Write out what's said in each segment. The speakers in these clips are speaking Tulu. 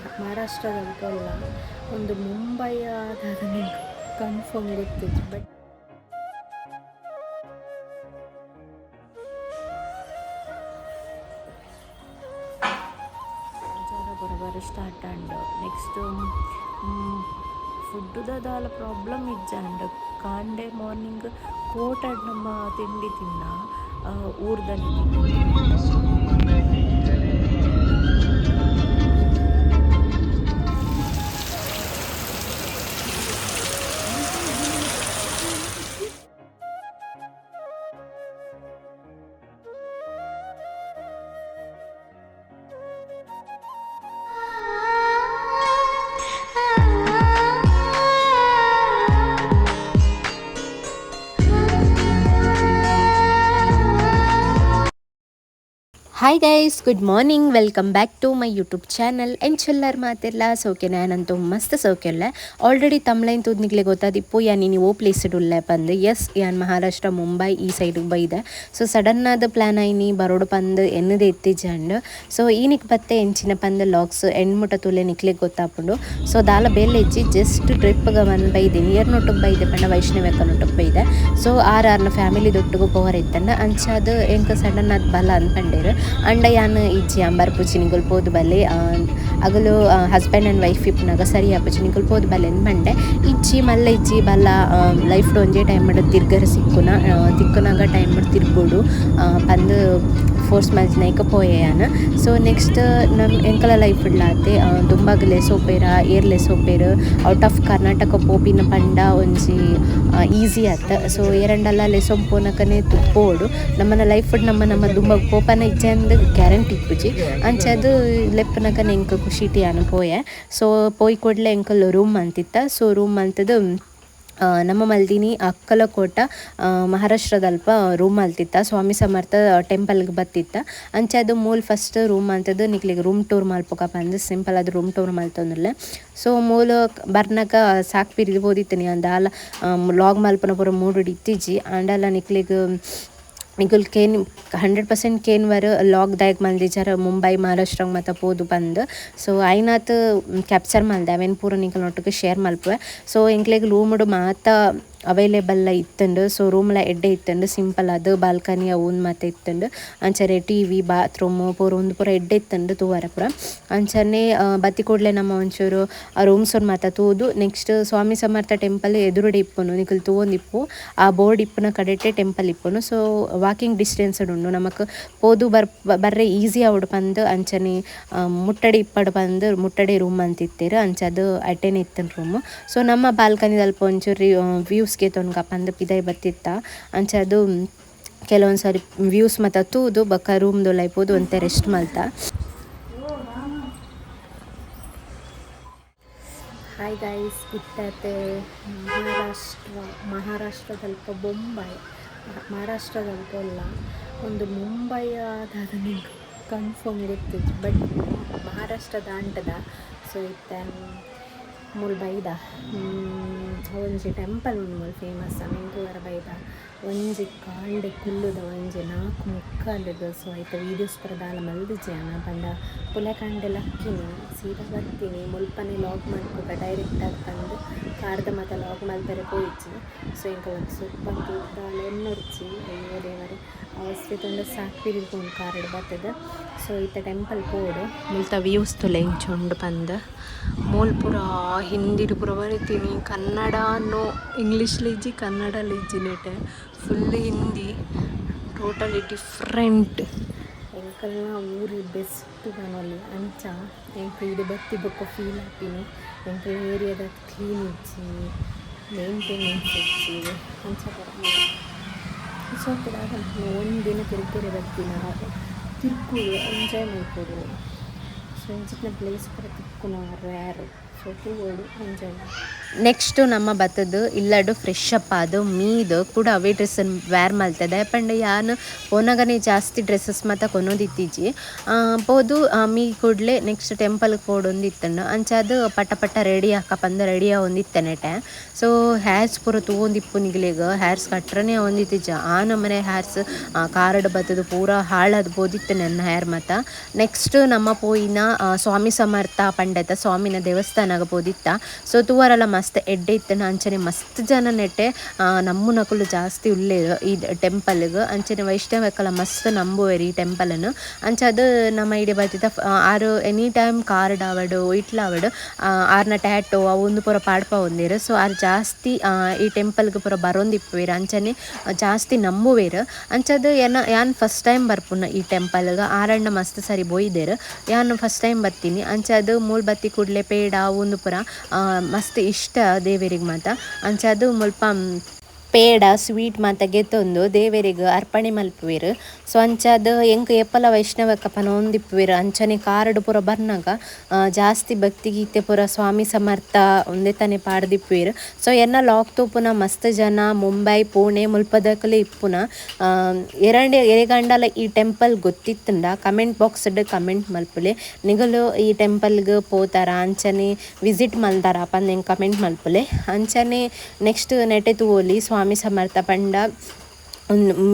ಮಹಾರಾಷ್ಟ್ರದಲ್ಪಲ್ಲ ಒಂದು ಮುಂಬೈ ಆದ ಕನ್ಫರ್ಮ್ ಗೊತ್ತಿತ್ತು. ಬಟ್ ಜ್ವರ ಬರಬರ ಸ್ಟಾರ್ಟ್ ಆಂಡ್ ನೆಕ್ಸ್ಟ್ ಫುಡ್ಡುದ ದಾಲ ಪ್ರಾಬ್ಲಮ್ ಇಜ್ಜಾಂಡ್. ಕಾಂಡೆ ಮಾರ್ನಿಂಗ್ ಕೋಟಡ್ ನಮ್ಮ ತಿಂಡಿ ತಿನ್ನ ಊರ್ದಲ್ಲಿ. Hi guys, good morning, welcome back to my YouTube channel. ಎಂಚುಲ್ಲರ್ ಮಾತಿರ್ಲ? ಸೌಖ್ಯ? ನಾನಂತೂ ಮಸ್ತ್ ಸೌಖ್ಯ. ಆಲ್ರೆಡಿ ತಮ್ಲೈನ್ ತೂದ್ ನಿಕ್ಲೆ ಗೊತ್ತಾದಿಪ್ಪು ಯಾನ್ ಇನಿ ಓ ಪ್ಲೇಸ್ ಉಲ್ಲೆ ಪಂದ್. ಎಸ್, ಯಾನ್ ಮಹಾರಾಷ್ಟ್ರ ಮುಂಬೈ ಈ ಸೈಡ್ ಬೈದೆ. ಸೊ ಸಡನ್ ಆದ ಪ್ಲಾನ್ ಆಯ್ನಿ, ಬರೋಡು ಪಂದ್ ಎನ್ನದೆ ಇತ್ತಿಜಂಡ್. ಸೊ ಈನಿಕ್ ಬತ್ತೆ ಎಂಚಿನ ಪಂದ್ ಲಾಗ್ಸ್ ಎಂಡ್ ಮುಟ ತೂಲೆ, ನಿಕ್ಲೆಗ್ ಗೊತ್ತಾಪುಂಡು. ಸೊ ದಾಲ ಬೇಲೆ ಇಜ್ಜಿ, ಜಸ್ಟ್ ಟ್ರಿಪ್ಗೆ ಬಂದು ಬೈದೆ. ನಿಯರ್ ನೊಟ್ಟುಗ್ ಬೈದೆ ಪಂಡ ವೈಷ್ಣವಿ ಅಕ್ಕನೊಟ್ಟುಗ್ ಬೈದೆ. ಸೊ ಆರ್ ಆರ್ನ ಫ್ಯಾಮಿಲಿ ದೊಟ್ಟುಗು ಪೋವರೆ ಇತ್ತಂಡ ಅಂಚಾದ್ ಎಂಕ್ ಸಡನ್ ಆದ್ ಬಲ ಅಂದ್ ಪಂಡೇರು. ಅಂಡ ಯಾನ್ ಇಜ್ಜಿ, ಯಾನ್ ಬರ್ಪುಜಿ, ನಿಗುಲ್ ಪೋದು ಬಲ್ಲೆ, ಅಗಲು ಹಸ್ಬೆಂಡ್ ಆ್ಯಂಡ್ ವೈಫ್ ಇಪ್ಪುನಗ ಸರಿ ಆಪುಜಿ, ನಿಗುಲ್ ಪೋದು ಬಲ್ಲೆ ಅಂದ್ ಪಂಡೆ. ಇಜ್ಜಿ, ಮಲ್ಲ ಇಜ್ಜಿ, ಬಲ್ಲ, ಲೈಫ್ ಒಂಜೇ ಟೈಮ್ ತಿರ್ಗರೆ ಸಿಕ್ಕುನ, ತಿಕ್ಕುನಾಗ ಟೈಮ್ ತಿರ್ಗೋಡು ಪಂದ್ ಫೋರ್ಸ್ ಮಲ್ತಿನೈಕ ಪೋಯೆ ಯಾನ್. ಸೊ ನೆಕ್ಸ್ಟ್ ನಮ್ ಎಂಕಲ ಲೈಫ್ ಇಡ್ಲಾತೆ ದುಂಬಗ್ ಲೆಸೋಪೇರ ಏರ್ ಲೆಸೋಪೇರ್, ಔಟ್ ಆಫ್ ಕರ್ನಾಟಕ ಪೋಪಿನ ಪಂಡ ಒಂಜಿ ಈಸಿ ಆತ. ಸೊ ಏರಂಡಲ ಲೆಸೊಂದು ಪೋನಕನೆ ಪೋಡು. ನಮ್ಮನ ಲೈಫ್ ನಮ್ಮ ನಮ್ಮ ದುಂಬಗ್ ಪೋಪನ ಇಜ್ಜಂದ್ ಗ್ಯಾರಂಟಿ ಇಪ್ಪುಜಿ. ಅಂಚಾದ್ ಲೆಪ್ಪುನಗನೆ ಎಂಕ್ ಖುಷಿಟ್ ಯಾನ್ ಪೋಯೆ. ಸೊ ಪೋಯಿ ಕೂಡ್ಲೆ ಎಂಕಲ್ ರೂಮ್ ಮಂತಿತ್ತ. ಸೊ ರೂಮ್ ಮಂತುದು ನಮ್ಮ ಮಲ್ದಿನಿ ಅಕ್ಕಲಕೋಟ ಮಹಾರಾಷ್ಟ್ರದಲ್ಪ ರೂಮ್ ಮಲ್ತಿತ್ತ. ಸ್ವಾಮಿ ಸಮರ್ಥ ಟೆಂಪಲ್ಗೆ ಬತ್ತಿತ್ತ. ಅಂಚಾದ್ ಮೂಲು ಫಸ್ಟ್ ರೂಮ್ ಮಂತುದು ನಿಕ್ಲೆಗ್ ರೂಮ್ ಟೂರ್ ಮಲ್ಪೊಕ ಪಂದ್ ಸಿಂಪಲ್ ಆದ್ ರೂಮ್ ಟೂರ್ ಮಲ್ತೊಂದುಲ್ಲೆ. ಸೊ ಮೂಲು ಬರ್ನಗ ಸಾಕ್ ಪಿರಿದ್ ಪೋದಿತ್ತಿನಿ. ದಾಲ ಲಾಗ್ ಮಲ್ಪುನ ಪೂರ ಮೂಡುಡು ಇತ್ತಿಜಿ. ಆಂಡಲ ನಿಕ್ಲೆಗ್ ನಿಕುಲ್ ಕೇನ್ 100% ಕೇನ್ವರ್, ಲಾಗ್ ದಾಯೆಗ್ ಮಲ್ದಿಜಾರ್, ಮುಂಬೈ ಮಹಾರಾಷ್ಟ್ರ ಮಾತ ಪೋದು ಪಂದ್. ಸೊ ಆಯ್ನಾತ್ ಕ್ಯಾಪ್ಚರ್ ಮಲ್ದೆ, ಅವೆನ್ ಪೂರ ನಿಕಲ್ನೊಟ್ಟುಗು ಶೇರ್ ಮಲ್ಪುವೆ. ಸೊ ಎಂಕ್ಲೆಗ್ ರೂಮುಡು ಮಾತ ಅವೈಲೇಬಲ್ ಇತ್ತುಂಡು. ಸೊ ರೂಮ್ಲ ಎಡ್ಡೆ ಇತ್ತುಂಡು, ಸಿಂಪಲ್ ಆದ್ ಬಾಲ್ಕನಿ ಅವು ಮಾತ ಇತ್ತುಂಡು. ಅಂಚನೆ ಟಿವಿ, ಬಾತ್ರೂಮ್ ಪೂರ ಉಂದು ಪೂರ ಎಡ್ಡೆ ಇತ್ತುಂಡು ತೂವರೆ ಪೂರ. ಅಂಚನೆ ಬತ್ತಿ ಕೂಡ್ಲೆ ನಮ್ಮ ಒಂಚೂರು ಆ ರೂಮ್ಸ್ ಮಾತ ತೂದು ನೆಕ್ಸ್ಟ್ ಸ್ವಾಮಿ ಸಮರ್ಥ ಟೆಂಪಲ್ ಎದುರುಡೆ ಇಪ್ಪುನು. ನಿಕುಲು ತೂವೊಂದಿಪ್ಪು, ಆ ಬೋರ್ಡ್ ಇಪ್ಪುನ ಕಡೆಟೆ ಟೆಂಪಲ್ ಇಪ್ಪುನು. ಸೊ ವಾಕಿಂಗ್ ಡಿಸ್ಟೆನ್ಸ್ ಉಂಡು, ನಮಕ್ ಪೋದು ಬರ್ರೆ ಈಸಿ ಆವೊಡು ಪಂದ್. ಅಂಚನೆ ಮುಟ್ಟಡೆ ಇಪ್ಪಡು ಪಂದ್ ಮುಟ್ಟಡೆ ರೂಮ್ ಅಂತಿತ್ತೆರ್. ಅಂಚಾದ್ ಅಟ್ಟೆನೆ ಇತ್ತುಂಡು ರೂಮ್. ಸೊ ನಮ್ಮ ಬಾಲ್ಕನಿದಲ್ಪ ಒಂಚೂರು ವ್ಯೂಸ್ ಗೆತೊನ್ಗ ಪಂದ್ ಪಿದಾಯಿ ಬತ್ತಿತ್ತ. ಅಂಚಾದ್ ಕೆಲವೊಂದು ಸಾರಿ ವ್ಯೂಸ್ ಮಾತ ತೂದು ಬೊಕ್ಕ ರೂಮ್ ದುಲಾಯಿ ಪೋದು ಒಂತೆ ರೆಸ್ಟ್ ಮಲ್ತ. ಹಾಯ್ ಗೈಸ್, ಇತ್ತತೆ ಮಹಾರಾಷ್ಟ್ರ ಮಹಾರಾಷ್ಟ್ರದಲ್ಪ ಬೊಂಬೈ, ಮಹಾರಾಷ್ಟ್ರದಲ್ಪ ಒಂದು ಮುಂಬೈ ಆದ ಕನ್ಫರ್ಮ್ ಗೊತ್ತಿತ್ತು, ಬಟ್ ಮಹಾರಾಷ್ಟ್ರ ದಾಂಟದ. ಸೊ ಇತ್ತೆ ಮೂಲು ಬೈದ, ಒಂಜಿ ಟೆಂಪಲ್ ಉಂಡು ಮೂಲು ಫೇಮಸ್, ಅವೆನ್ ತೂವರೆ ಬೈದ. ಒಂಜಿ ಕಾಂಡೆ ಕುಲ್ಲುದ, ಒಂಜಿ 4:45ಗ್. ಸೊ ಐತ ವೀಡಿಯೋಸ್ ಪೂರ ದಾಲ ಮಲ್ದಿಜಿ ಯಾನ್, ಪಂಡ ಪುಲೆ ಕಾಂಡೆ ಲಕ್ಕಿನಿ, ಸೀದಾ ಬತ್ತಿನಿ. ಮುಲ್ಪನೆ ಲಾಗ್ ಮಲ್ಪುಗ ಡೈರೆಕ್ಟ್ ಆದ್ ಪಂದ್ ಕಾರ್ದ ಮಾತ ಲಾಗ್ ಮಲ್ಪೆರೆ ಪೋಯಿಜಿ. ಸೊ ಎಂಕ್ ಸೂಪರ್ ದಾಲ ಎನ್ನೊಡ್ಚಿ, ಅಯ್ಯೋ ದೇವರೇ, ಅವಸ್ಥೆ ತೂಂಡ ಸಾಕ್ ಪಿರಿದ್ ಪೋಂಡು ಕಾರಡ್ ಬತ್ತುದು. ಸೊ ಇತ್ತೆ ಟೆಂಪಲ್ ಪೋಡು. ಮುಲ್ತ ವ್ಯೂಸ್ ತೂಲೆ ಎಂಚ ಉಂಡು ಪಂದ್. ಮೂಲು ಪೂರ ಹಿಂದಿಡ್ ಪೂರ ಬರೆತಿನಿ, ಕನ್ನಡ ನೋ, ಇಂಗ್ಲೀಷ್ಲ ಇಜ್ಜಿ, ಕನ್ನಡಲ ಇಜ್ಜಿ ನೆಟೆ. Full Hindi, totally different. ಎಂಕಲ್ನ ಊರು ಬೆಸ್ಟ್ ಪನೊಲಿ. ಅಂಚ ಎಂಕ್ ಇಡೆ ಬತ್ತಿ ಬೊಕ್ಕ ಫೀಲ್ ಆಪಿನಿ, ಎಂಕಲ್ನ ಏರಿಯಾದ ಕ್ಲೀನ್ ಇಜ್ಜಿ, ಮೇಂಟೆನೆನ್ಸ್ ಇಜ್ಜಿ, ಅಂಚ ಪೂರ. ಸೊ ಒಂಜಿ ದಿನ ತಿರ್ಗೆರೆ ಬತ್ತಿನ, ತಿರ್ಗುಡು, ಎಂಜಾಯ್ ಮಲ್ಪೊಡು. ಸೊ ಇಂಚಿತ್ತಿನ ಪ್ಲೇಸ್ ಪೂರ ತಿಕ್ಕುನ ರೇರ್. ಸೊ ತೂವೊಡು ಎಂಚ. ನೆಕ್ಸ್ಟ್ ನಮ್ಮ ಬತ್ತದು ಇಲ್ಲಡು ಫ್ರೆಶ್ ಅಪ್ ಆದ್ ಮೀದ್ ಕೂಡ ಅವೇ ಡ್ರೆಸ್ ವೇರ್ ಮಲ್ತದೆ. ಪಂಡ ಯಾನ್ ಪೋನಗನೆ ಜಾಸ್ತಿ ಡ್ರೆಸ್ಸಸ್ ಮಾತ ಕೊನೊದಿತ್ತಿಜಿ. ಪೋದು ಮೀ ಕೂಡ್ಲೆ ನೆಕ್ಸ್ಟ್ ಟೆಂಪಲ್ ಪೋಡೊಂದಿತ್ತಂಡು. ಅಂಚಾದ್ ಪಟ ಪಟ ರೆಡಿ ಆಕ ಪಂದ್ ರೆಡಿ ಆವೊಂದಿತ್ತೆ ನೆಟೆ. ಸೊ ಹೇರ್ಸ್ ಪೂರ ತೂವೊಂದಿಪ್ಪು ನಿಗಲೆಗ್ ಹೇರ್ಸ್ ಕಟ್ರನೆ ಆವೊಂದಿತ್ತಿಜ. ಆ ನಮನೆ ಹೇರ್ಸ್ ಕಾರಡ್ ಬತ್ತದು ಪೂರ ಹಾಳಾದ್ ಪೋದಿತ್ತೆ ನನ್ನ ಹೇರ್ ಮಾತ. ನೆಕ್ಸ್ಟ್ ನಮ್ಮ ಪೋಯಿನ ಸ್ವಾಮಿ ಸಮರ್ಥ ಪಂಡತ ಸ್ವಾಮಿನ ದೇವಸ್ಥಾನಗ ಪೋದಿತ್ತ. ಸೊ ತೂವರಲ ಮಸ್ತ್ ಎಡ್ಡೆ ಇತ್ತನ. ಅಂಚನೆ ಮಸ್ತ್ ಜನ ನೆಟ್ಟೆ ನಮ್ಮುನಕುಲು ಜಾಸ್ತಿ ಉಲ್ಲೆರ್ ಈ ಟೆಂಪಲ್ಗ್. ಅಂಚನೆ ವೈಷ್ಣವಕ್ಕಲ ಮಸ್ತ್ ನಂಬುವೆರ್ ಈ ಟೆಂಪಲ್ನ್. ಅಂಚಾದ್ ನಮ್ಮ ಇಡೆ ಬತ್ತಿದ ಆರು ಎನಿ ಟೈಮ್ ಕಾರ್ಡ್ ಆವಡ್ ಇಟ್ಲ ಆವಡ್ ಆರ್ನ ಟ್ಯಾಟೋ ಅವು ಒಂದು ಪೂರ ಪಾಡ್ಪಾವೊಂದೆರ್. ಸೊ ಆರ್ ಜಾಸ್ತಿ ಈ ಟೆಂಪಲ್ಗ್ ಪೂರ ಬರೊಂದಿಪ್ಪುವೆರ್. ಅಂಚನೆ ಜಾಸ್ತಿ ನಂಬುವೆರ್. ಅಂಚಾದ್ ಯಾನ್ ಫಸ್ಟ್ ಟೈಮ್ ಬರ್ಪುನ ಈ ಟೆಂಪಲ್ಗ್. ಆರಣ್ಣ ಮಸ್ತ್ ಸರಿ ಬೋಯ್ದೆರ್, ಯಾನ್ ಫಸ್ಟ್ ಟೈಮ್ ಬರ್ತೀನಿ. ಅಂಚಾದ್ ಮೂಲ್ ಬತ್ತಿ ಕೂಡ್ಲೆ ಪೇಡ ಒಂದು ಪೂರ ಮಸ್ತ್ ಇಷ್ಟ ದೇವೆರಿಗೆ ಮಾತ. ಅಂಚಾದ್ ಮುಲ್ಪ ಪೇಡ ಸ್ವೀಟ್ ಮಾತ ಗೆತ್ತೊಂದು ದೇವೆರಿಗೆ ಅರ್ಪಣೆ ಮಲ್ಪುವೆರ್. ಸೊ ಅಂಚಾದ್ ಎಂಕ್ ಏಪಲ ವೈಷ್ಣವಕ್ಕ ಪನೊಂದಿಪ್ಪುವೆರ್. ಅಂಚನೆ ಕಾರಡ್ ಪೂರ ಬರ್ನಾಗ ಜಾಸ್ತಿ ಭಕ್ತಿ ಗೀತೆ ಪೂರ ಸ್ವಾಮಿ ಸಮರ್ಥ ಉಂದೆತನೆ ಪಾಡ್ದಿಪ್ಪುವೆರ್. ಸೊ ಎನ್ನ ಲಾಕ್ ತೂಪುನ ಮಸ್ತ್ ಜನ ಮುಂಬೈ ಪುಣೆ ಮುಲ್ಪದಕುಲು ಇಪ್ಪುನ. ಎರಡೆ ಎರೆಗಂಡಲ ಈ ಟೆಂಪಲ್ ಗೊತ್ತಿತ್ತುಂಡ ಕಮೆಂಟ್ ಬಾಕ್ಸ್ ಕಮೆಂಟ್ ಮಲ್ಪುಲೆ. ನಿಗಲು ಈ ಟೆಂಪಲ್ಗ್ ಪೋತಾರ ಅಂಚನೆ ವಿಸಿಟ್ ಮಲ್ತಾರ ಪಂದ್ ಎಂಕ್ ಕಮೆಂಟ್ ಮಲ್ಪುಲೆ. ಅಂಚನೆ ನೆಕ್ಸ್ಟ್ ನೆಟೆ ತೂವೊಲಿ ಸ್ವಾಮಿ ಸಮರ್ಥ ಪಂಡ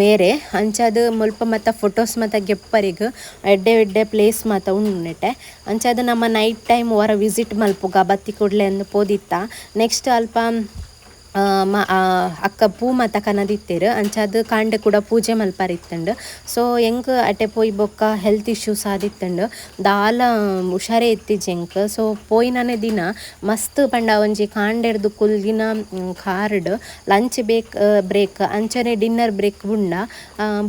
ಮೇರೆ. ಅಂಚಾದ್ ಮುಲ್ಪ ಮಾತ ಫೋಟೋಸ್ ಮಾತ ಗೆಪ್ಪರಿಗ್ ಎಡ್ಡೆ ಎಡ್ಡೆ ಪ್ಲೇಸ್ ಮಾತ ಉಂಡು ನೆಟೆ. ಅಂಚಾದ್ ನಮ್ಮ ನೈಟ್ ಟೈಮ್ ಒರ ವಿಸಿಟ್ ಮಲ್ಪುಗ ಬತ್ತಿ ಕೂಡ್ಲೆ ಅಂದ್ ಪೋದಿತ್ತ. ನೆಕ್ಸ್ಟ್ ಅಲ್ಪ ಅಕ್ಕ ಪೂ ಮಾತ ಕನದಿತ್ತೆರ್. ಅಂಚಾದ್ ಕಾಂಡೆ ಕೂಡ ಪೂಜೆ ಮಲ್ಪರಿತ್ತುಂಡು. ಸೊ ಎಂಕ್ ಅಟೆ ಪೋಯಿ ಬೊಕ್ಕ ಹೆಲ್ತ್ ಇಶ್ಯೂಸ್ ಆದಿತ್ತುಂಡು, ದಾಲ ಹುಷಾರೇ ಇತ್ತಿಜಿ ಎಂಕ್. ಸೊ ಪೋಯಿನನೆ ದಿನ ಮಸ್ತ್ ಪಂಡ ಒಂಜಿ ಕಾಂಡೆರ್ದು ಕುಲ್ದಿನ ಕಾರ್ಡ್ ಲಂಚ್ ಬ್ರೇಕ್ ಅಂಚನೆ ಡಿನ್ನರ್ ಬ್ರೇಕ್ ಬುಂಡ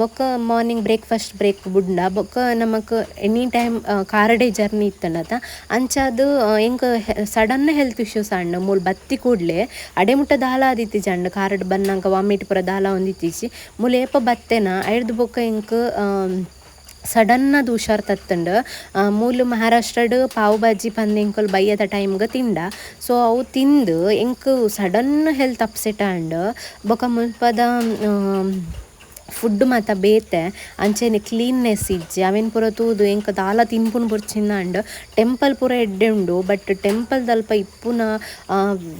ಬೊಕ್ಕ ಮಾರ್ನಿಂಗ್ ಬ್ರೇಕ್ಫಾಸ್ಟ್ ಬ್ರೇಕ್ ಬುಂಡ ಬೊಕ್ಕ ನಮಕ್ ಎನಿ ಟೈಮ್ ಕಾರ್ಡೇ ಜರ್ನಿ ಇತ್ತುಂಡತ. ಅಂಚಾದ್ ಎಂಕ್ ಸಡನ್ ಹೆಲ್ತ್ ಇಶ್ಯೂಸ್ ಆಂಡ್ ಮೂಲು ಬತ್ತಿ ಕೂಡ್ಲೆ ಅಡೆ ಮುಟ್ಟ ದಾಲ ಆದಿತ್ತಿಜಂಡ್. ಕಾರ್ಡ್ ಬನ್ನಗ ವಾಮಿಟ್ ಪೂರ ದಾಲ ಒಂದಿತ್ತಿಜಿ. ಮೂಲು ಏಪ ಬತ್ತೆನ ಐರ್ದ್ ಬೊಕ್ಕ ಎಂಕ್ ಸಡನ್ ಆದ್ ಹುಷಾರ್ ತತ್ತುಂಡು. ಮೂಲು ಮಹಾರಾಷ್ಟ್ರಡ್ ಪಾವ್ ಭಾಜಿ ಪಂದ್ ಎಂಕುಲು ಬಯ್ಯದ ಟೈಮ್ಗ್ ತಿಂಡ. ಸೊ ಅವು ತಿಂದು ಎಂಕ್ ಸಡನ್ ಹೆಲ್ತ್ ಅಪ್ಸೆಟ್ ಆಂಡ್. ಬೊಕ ಮುಲ್ಪದ ಫುಡ್ ಮಾತ ಬೇತೆ ಅಂಚನೆ ಕ್ಲೀನ್ನೆಸ್ ಇಜ್ಜಿ. ಅವೆನ್ ಪೂರ ತೂದು ಎಂಕ್ ದಾಲ ತಿನ್ಪುನು ಬೊರ್ಚಿಂದಾಂಡ್. ಟೆಂಪಲ್ ಪೂರ ಎಡ್ಡೆ ಉಂಡು ಬಟ್ ಟೆಂಪಲ್ ದಲ್ಪ ಇಪ್ಪುನ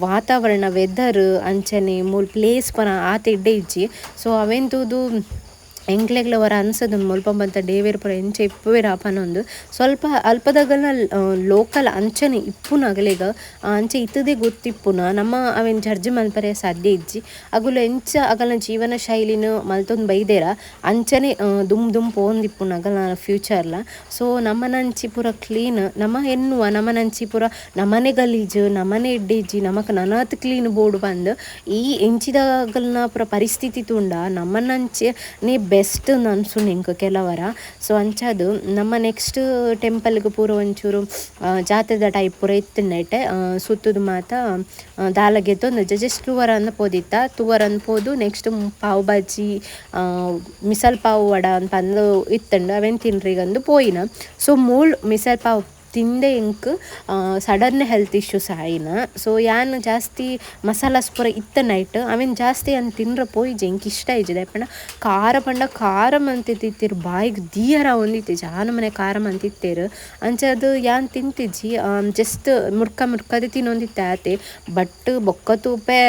ವಾತಾವರಣ ವೆದರ್ ಅಂಚನೆ ಮೂಲು ಪ್ಲೇಸ್ ಪೂರ ಆತ್ ಎಡ್ಡೆ ಇಜ್ಜಿ. ಸೊ ಅವೆನ್ ತೂದು ಎಂಕ್ಲೆಗ್ಲ ಒರ ಅನ್ಸದು ಮುಲ್ಪ ಮಾತ ದೇವೆರ್ ಪೂರ ಎಂಚ ಇಪ್ಪುವೆರ್ ಪನೊಂದು. ಸ್ವಲ್ಪ ಅಲ್ಪದಗಲ್ನ ಲೋಕಲ್ ಅಂಚನೆ ಇಪ್ಪುನಗಲೆಗ್ ಅಂಚೆ ಇತ್ತದೇ ಗೊತ್ತಿಪ್ಪುನ ನಮ್ಮ ಅವೆನ್ ಜಡ್ಜ್ ಮಲ್ಪರೆ ಸಾಧ್ಯ ಇಜ್ಜಿ. ಅಗುಲು ಎಂಚ ಅಗಲ್ನ ಜೀವನ ಶೈಲಿನ ಮಲ್ತೊಂದು ಬೈದೇರ ಅಂಚನೆ ದುಮ್ ದುಮ್ ಪೋಂದಿಪ್ಪುನ ಅಗಲ್ನ ಫ್ಯೂಚರ್ಲ. ಸೊ ನಮ್ಮನಂಚಿ ಪೂರ ಕ್ಲೀನ್ ನಮ ಎನ್ನುವ ನಮ್ಮನಂಚಿ ಪೂರ ನಮನೆ ಗಲೀಜು ನಮನೆ ಎಡ್ಡೆ ಇಜ್ಜಿ ನಮಕ್ ನನಾತ್ ಕ್ಲೀನ್ ಬೋಡು ಪಂದ್ ಈ ಎಂಚಿದಗಲ್ನ ಪೂರ ಪರಿಸ್ಥಿತಿ ತೂಂಡ ನಮ್ಮನಂಚಿ ನೇ ಬೆಸ್ಟ್ ಅನ್ಸುಂಡು ಎಂಕ್ ಕೆಲವರ. ಸೊ ಅಂಚಾದ್ ನಮ್ಮ ನೆಕ್ಸ್ಟ್ ಟೆಂಪಲ್ಗ್ ಪೂರ ಒಂಚೂರು ಜಾತ್ರೆದ ಟೈಪ್ ಪೂರ ಇತ್ತುಂಡೈಟೆ ಸುತ್ತುದು ಮಾತ ದಾಲ ಗೆತ್ತೊಂದು ಜಸ್ಟ್ ತೂವರಂದ್ ಪೋದಿತ್ತ. ತೂವರಂದ್ ಪೋದು ನೆಕ್ಸ್ಟ್ ಪಾವ್ ಭಾಜಿ ಮಿಸಲ್ ಪಾವ್ ವಡ ಪಂದ್ ಇತ್ತುಂಡು ಅವೆನ್ ತಿನ್ರಿಗಂದು ಪೋಯಿನ. ಸೊ ಮೂಲ್ ಮಿಸಲ್ ಪಾವ್ ತಿಂದೆ ಎಂಕ್ ಸಡನ್ ಹೆಲ್ತ್ ಇಶ್ಯೂಸ್ ಆಯಿನ. ಸೊ ಯಾನ್ ಜಾಸ್ತಿ ಮಸಾಲಾಸ್ ಪೂರ ಇತ್ತ ನೈಟ್ ಅವೆನ್ ಜಾಸ್ತಿ ಯಾನ್ ತಿನ್ರ ಪೋಯಿಜಿ, ಎಂಕ್ ಇಷ್ಟ ಇಜ್ಜಿ. ದಾಯೆ ಪಂಡ ಖಾರ ಪಂಡ ಖಾರ ಮಂತಿತ್ತಿತ್ತೆರ್ ಬಾಯಿಗ್ ದೀಯರ ಆವೊಂದಿತ್ತಿಜಿ ಆ ನಮೂನೆ ಖಾರ ಮಂತಿತ್ತೆರ್. ಅಂಚಾದ್ ಯಾನ್ ತಿಂತಿಜಿ ಜಸ್ಟ್ ಮುರ್ಕ ಮುರ್ಕದೆ ತಿನ್ನೊಂದಿತ್ತೆ ಆತೆ. ಬಟ್ ಬೊಕ್ಕ ತೂಪೆ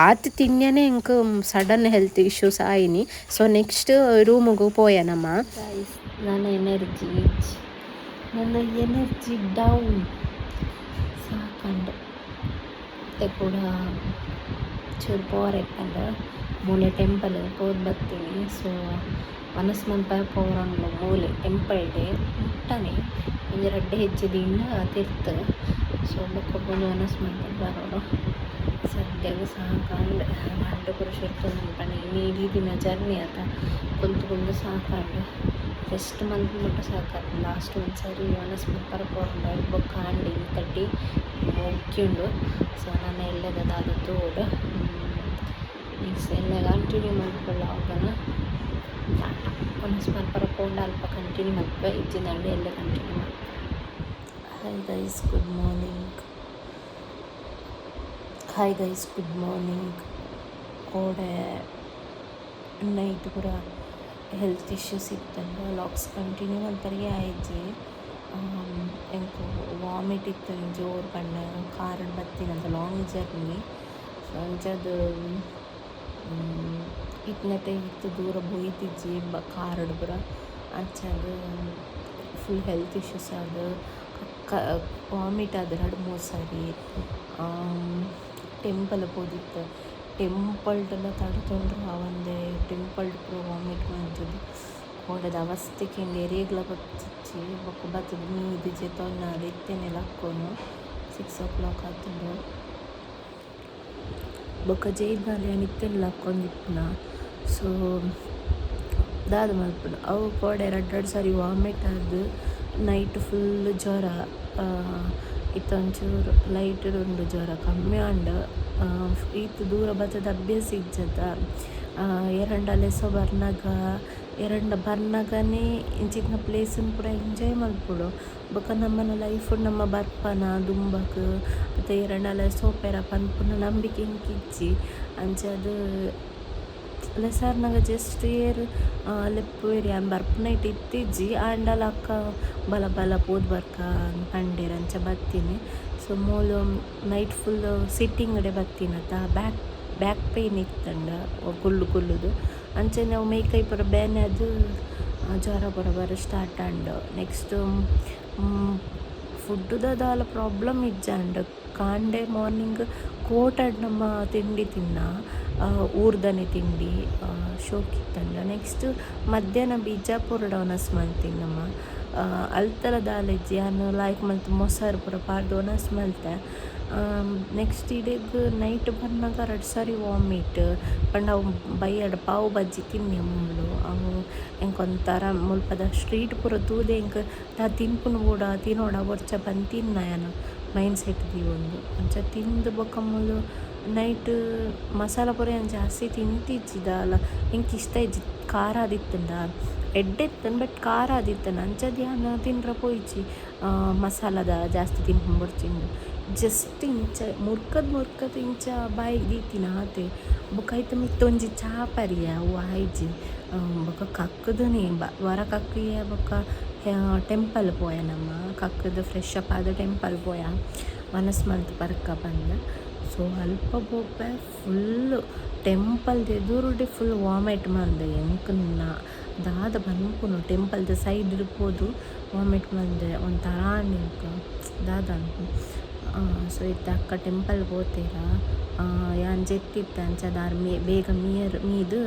ಆತ್ ತಿನ್ಯನೆ ಎಂಕ್ ಸಡನ್ ಹೆಲ್ತ್ ಇಶ್ಯೂಸ್ ಆಯಿನಿ. ಸೊ ನೆಕ್ಸ್ಟ್ ರೂಮುಗು ಪೋಯ ನಮ. ನನ್ನ ಎನರ್ಜಿ ಇಜ್ಜಿ, ನನ್ನ ಎನರ್ಜಿ ಡೌನ್ ಸಾಕಂಡು. ಮತ್ತೆ ಕೂಡ ಚೂರು ಪೋರೆ ಇತ್ತಂಡು ಮೂಲೆ ಟೆಂಪಲ್ ಪೋದು ಬತ್ತೀನಿ. ಸೊ ಮನಸ್ಸು ಮನ್ಪ ಪೋರೊಂಡು ಮೂಲೆ ಟೆಂಪಲ್ ಡೇ ಮುಟ್ಟನೆ ಒಂಜಿ ರಡ್ಡ್ ಹೆಜ್ಜೆ ದೀಂಡ ತಿರ್ತು. ಸೊ ಬೊಕ್ಕ ಪೋದು ವನಸ್ ಮನ್ಪುನ ಬರೋಡು. ಸದ್ಯಗ್ ಸಾಕಾಂಡ್. ಮಂಡೆ ಪೂರ ಸುರ್ತೊಂದುಂಡು ಪಂಡ ಇನಿ ಇಡೀ ದಿನ ಜರ್ನಿ ಅತ ಕುಲ್ತು ಕುಲ್ದು ಸಾಕಾಂಡ್. ರೆಸ್ಟ್ ಮನ್ಪು ಮುಟ್ಟ ಸಾಕಾತ್ಂಡ್. ಲಾಸ್ಟ್ ಒಂದ್ಸರಿ ವನಸ್ ಮನ್ಪರ ಪೋರುಂಡು ಐಟ್ ಬೊಕ್ಕ ಆಂಡ್ ಇನಿ ತಡ್ಡಿ ಮುಗ್ಯುಂಡು. ಸೊ ನನ ಎಲ್ಲೆದ ದಾದ ತೂವೊಡು. ನೆಕ್ಸ್ಟ್ ಎಲ್ಲೆ ಕಂಟಿನ್ಯೂ ಮನ್ಪುವ ಲಾಗನ. ವನಸ್ ಮನ್ಪರ ಪೋಂಡ ಅಲ್ಪ ಕಂಟಿನ್ಯೂ ಮನ್ಪುವೆ ಇಜ್ಜಿಂಡ ಎಲ್ಲೆ continue ಮನ್ಪುವೆ. Hi guys, good morning. Hi guys, good morning. ಕೋಡೆ night ಪೂರ ಹೆಲ್ತ್ issues ಇತ್ತಂಡ. Vlogs continue ಮಲ್ಪರೆಗೆ ಆಯ್ಜಿ. ಎಂಕ್ ವಾಮಿಟ್ ಇತ್ತು ಜೋರು ಪಂಡ. ಕಾರ್ ಬತ್ತಿನಂತ long journey. So ಅಂಚಾದ್ ಇತ್ನೆಟ ಇತ್ತು ದೂರ ಪೋಯ್ತಿಜ್ಜಿ ಕಾರ್ಡ್ ಪೂರ. ಅಂಚಾದ್ full health issues ಆದ್ ಕ ವಾಮಿಟ್ ಆದ್ ರಡ್ಡ್ ಮೂರು ಸಾರಿ. ಟೆಂಪಲ್ ಪೋದಿತ್ತೆ. ಟೆಂಪಲ್ಡೆಲ್ಲ ತಡೆತೊಂಡ್ರೆ ಆವಂದೆ ಟೆಂಪಲ್ಡ್ ಪೂರ ವಾಮಿಟ್ ಮಂತುದು ಕೋಡೆದ ಅವಸ್ಥೆ ಕೇಂಡ ಎರೆಗ್ಲ ಗೊತ್ತಿಜ್ಜಿ. ಬೊಕ್ಕ ಬತ್ತುದು ಮೀದ್ ಜೆತೊನ್ನಾದ್ ಇತ್ತೆನೆ ಲಕ್ಕೊನು. 6 ಓ ಕ್ಲಾಕ್ ಆತುಂಡು. ಬೊಕ್ಕ ಜೈಬಾಲೆ ಯಾನ್ ಇತ್ತೆನೆ ಲಕ್ಕೊಂದಿಪ್ಪುನ. ಸೊ ದಾದ ಮಲ್ಪುನು? ಅವು ಕೋಡೆ ರಡ್ಡ್ ರಡ್ಡ್ ಸಾರಿ ವಾಮಿಟ್ ಆದ್, ನೈಟ್ ಫುಲ್ ಜ್ವರ. ಇತ್ತೆ ಒಂಚೂರು ಲೈಟ್ ಉಂಡು, ಜ್ವರ ಕಮ್ಮಿ ಆಂಡ್. ಈತ್ ದೂರ ಬತ್ತದ ಅಭ್ಯಾಸ ಇಜ್ಜತ. ಏರಂಡ ಲೆಸೊ ಬರ್ನಗ, ಏರಂಡ ಬರ್ನಗನೇ ಇಂಚಿತ್ತಿನ ಪ್ಲೇಸನ್ ಪೂರ ಎಂಜಾಯ್ ಮಲ್ಪೊಡು. ಬೊಕ್ಕ ನಮ್ಮನ ಲೈಫ್ ನಮ್ಮ ಬರ್ಪನ ದುಂಬಗ್ ಅತ್ತ ಏರಂಡಲ ಸೋಪೆರ ಪನ್ಪುನ ನಂಬಿಕೆ ಎಂಕಿಜ್ಜಿ. ಅಂಚಾದ್ ಲೆಸಾರ್ನಗ ಜಸ್ಟ್ ಏರ್ ಲೆಪ್ಪುವೆರ್. ಯಾನ್ ಬರ್ಪುನೈಟ್ ಇತ್ತಿಜ್ಜಿ. ಆಂಡಲ ಅಕ್ಕ ಬಲ ಬಲ ಪೋದು ಬರ್ಕ ಪಂಡೆರ್, ಅಂಚ ಬತ್ತಿನಿ. ಸೊ ಮೂಲು night full sitting ಬತ್ತಿನತ. Back back pain ಇತ್ತಂಡ Kullu ಕುಲ್ಲುದು. ಅಂಚನೆ ಅವು ಮೈಕೈ ಪೂರ ಬೇನೆ ಆದ್ ಜ್ವರ ಪೂರ ಬರ ಸ್ಟಾರ್ಟ್ ಆಂಡ್. ನೆಕ್ಸ್ಟ್ ಫುಡ್ಡುದ ದಾಲ ಪ್ರಾಬ್ಲಮ್ ಇಜ್ಜಾಂಡ್. ಕಾಂಡೆ ಮಾರ್ನಿಂಗ್ ಕೋಟಡ್ ನಮ್ಮ ತಿಂಡಿ ತಿನ್ನ, ಊರ್ದನೆ ತಿಂಡಿ ಶೋಕಿತ್ತಂಡ. ನೆಕ್ಸ್ಟ್ ಮಧ್ಯಾಹ್ನ ಬಿಜಾಪುರಡ್ ವನಸ್ ಮಲ್ತಿನಿ ನಮ್ಮ. ಅಲ್ತಲ ದಾಲ ಇಜ್ಜಿ. ಯಾನ್ ಲಾಯ್ಕ್ ಮಲ್ತ್ ಮೊಸರು ಪೂರ ಪಾಡ್ದ್ ವನಸ್ ಮಲ್ತೆ. ನೆಕ್ಸ್ಟ್ ಇಡೆಗ್ ನೈಟ್ ಬನ್ನಗ ರಡ್ಡ್ ಸಾರಿ ವಾಮಿಟ್. ಪಂಡ ಅವು ಬಯ್ಯಡ್ ಪಾವ್ ಬಜ್ಜಿ ತಿನ್ನೆ ಮೂಲು. ಅವು ಎಂಕ್ ಒಂಥರ ಮುಲ್ಪದ ಸ್ಟ್ರೀಟ್ ಪೂರ ತೂದೆ ಎಂಕ್ ದಾದ ತಿನ್ಪುನ ಬೋಡ, ತಿನೋಡ ಬೊಡ್ಚ ಪಂದ್ ತಿನ್ನ ಯಾನ್ ಮೈಂಡ್ ಸೆಟ್ ದೀವೊಂದು. ಅಂಚ ತಿಂದು ಬೊಕ್ಕ ಮೂಲು ನೈಟ್ ಮಸಾಲ ಪೂರ ಯಾನ್ ಜಾಸ್ತಿ ತಿಂತಿಜ್ಜಿ ದಾಲ. ಎಂಕ್ ಇಷ್ಟ ಇಜ್ಜಿ. ಖಾರ ಆದಿತ್ತುಂಡ ಎಡ್ಡೆ ಇತ್ತುಂಡು, ಬಟ್ ಖಾರ ಆದಿತ್ತುಂಡು. ಅಂಚಾದ್ ಯಾನ್ ತಿನ್ರ ಪೋಯಿಜಿ. ಮಸಾಲದ ಜಾಸ್ತಿ ತಿನ್ಪುನ ಬೊಡ್ಚಿಂದ್. ಜಸ್ಟ್ ಇಂಚ ಮುರ್ಕದ್ ಮುರ್ಕದ್ ಇಂಚ ಬಾಯಿಗ್ ದೀತಿನ ಆತೆ. ಬೊಕ್ಕ ಐತ ಮಿತ್ತ್ ಒಂಜಿ ಚಾ ಪರಿಯೆ, ಅವು ಆಯ್ಜಿ. ಬೊಕ್ಕ ಕಕ್ಕುದನೇ ವರ ಕಕ್ಕಿಯೆ. ಬೊಕ್ಕ ಟೆಂಪಲ್ ಪೋಯ ನಮ. ಕಕ್ಕುದು ಫ್ರೆಶ್ ಅಪ್ ಆದ್ ಟೆಂಪಲ್ ಪೋಯ, ವನಸ್ ಮಲ್ತ್ ಬರ್ಕ ಪಂದ್. ಸೊ ಅಲ್ಪ ಪೋಪೆ, ಫುಲ್ ಟೆಂಪಲ್ದ ಎದುರುಡೆ ಫುಲ್ ವಾಮಿಟ್ ಮಲ್ದೆ. ಎಂಕ್ ದಾದ ಪನ್ಪುನು? ಟೆಂಪಲ್ದ ಸೈಡ್ ಪೋದು ವಾಮಿಟ್ ಮಲ್ದೆ. ಒಂಥರ ಆಂಡ್ ಎಂಕ್, ದಾದ. ಸೊ ಇತ್ತೆ ಅಕ್ಕ ಟೆಂಪಲ್ ಪೋತೆರ. ಯಾನ್ ಜೆತ್ತಿತ್ತೆ. ಅಂಚಾದ್ ಆರ್ ಮೇ ಬೇಗ ಮೀಯರ್ ಮೀದ್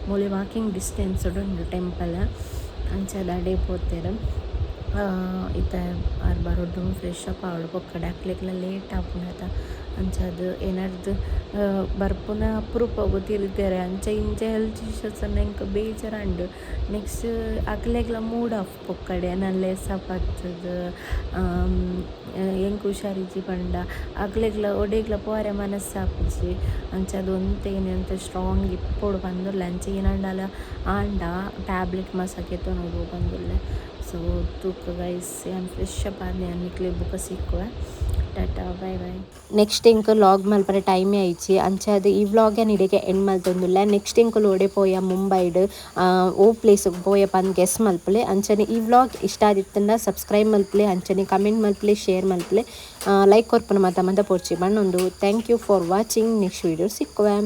ಮೂಲೆ ವಾಕಿಂಗ್ ಡಿಸ್ಟೆನ್ಸ್ ಉಂಡು ಟೆಂಪಲ್. ಅಂಚಾದ್ ಅಡೆ ಪೋತೆರ್. ಇತ್ತೆ ಆರ್ ಬರೊಡು, ಫ್ರೆಶ್ ಅಪ್ ಆವೊಡು. ಪೊಕ್ಕಡೆ ಅಕ್ಲೆಗ್ಲ ಲೇಟ್ ಆಪುಂಡತ. ಅಂಚಾದ್ ಎನರ್ದ್ ಬರ್ಪುನ ಅಪರೂಪೊಗು ತಿರ್ಗೆರೆ. ಅಂಚ ಇಂಚ ಹೆಲ್ತ್ ಇಶ್ಯೂಸ್ ಎಂಕ್ ಬೇಜಾರಾಂಡ್. Next ಅಕ್ಲೆಗ್ಲ mood of. ಪೊಕ್ಕಡೆ ಎನನ್ ಲೇಸಪ್ ಬತ್ತುದು ಎಂಕ್ ಹುಷಾರಿಜ್ಜಿ ಪಂಡ ಅಕ್ಲೆಗ್ಲ ಒಡೆಗ್ಲ ಪೋರೆ ಮನಸ್ಸಾಪುಜಿ. ಅಂಚಾದ್ ಒಂತೆ ಒಂತೆ ಸ್ಟ್ರಾಂಗ್ ಇಪ್ಪೊಡು ಪಂದುಲ್ಲೆ. ಅಂಚ ಏನಾಂಡಲ ಆಂಡ ಟ್ಯಾಬ್ಲೆಟ್ ಮಸ್ತ್ ಗೆತೊನೊಡು ಪಂದುಲ್ಲೆ. ಸೊ ತೂಕ ಗೈಸ್, ಯಾನ್ ಫ್ರೆಶ್ ಅಪ್ ಆದ್ ಯಾನ್ ನಿಕ್ಲೆಗ್ ಬೊಕ ಸಿಕ್ಕುವೆ. Tata, bye bye. ನೆಕ್ಸ್ಟ್ ಎಂಕ್ ವ್ಲಾಗ್ ಮಲ್ಪರೆ ಟೈಮೇ ಆಯಿಜಿ. ಅಂಚಾದ್ ಈ ವ್ಲಾಗ್ ಯಾನ್ ಇಡೆಗೆ ಎಂಡ್ ಮಲ್ತೊಂದುಲ್ಲೆ. ನೆಕ್ಸ್ಟ್ ಎಂಕುಲು ಓಡೆ ಪೋಯ, ಮುಂಬೈಡ್ ಓ ಪ್ಲೇಸ್ ಪೋಯ ಪಂದ್ ಗೆಸ್ ಮಲ್ಪುಲೆ. ಅಂಚನೆ ಈ ವ್ಲಾಗ್ ಇಷ್ಟ ಆದಿತ್ತುಂಡ ಸಬ್ಸ್ಕ್ರೈಬ್ ಮಲ್ಪುಲೆ, ಅಂಚನೆ ಕಮೆಂಟ್ ಮಲ್ಪುಲೆ, ಶೇರ್ ಮಲ್ಪುಲೆ, ಲೈಕ್ ಕೊರ್ಪುನ ಮಾತ ಮಂತ ಪೋರ್ಚಿ ಬಣ್ಣೊಂದು. Thank you for watching. Next video ಸಿಕ್ಕುವೆ.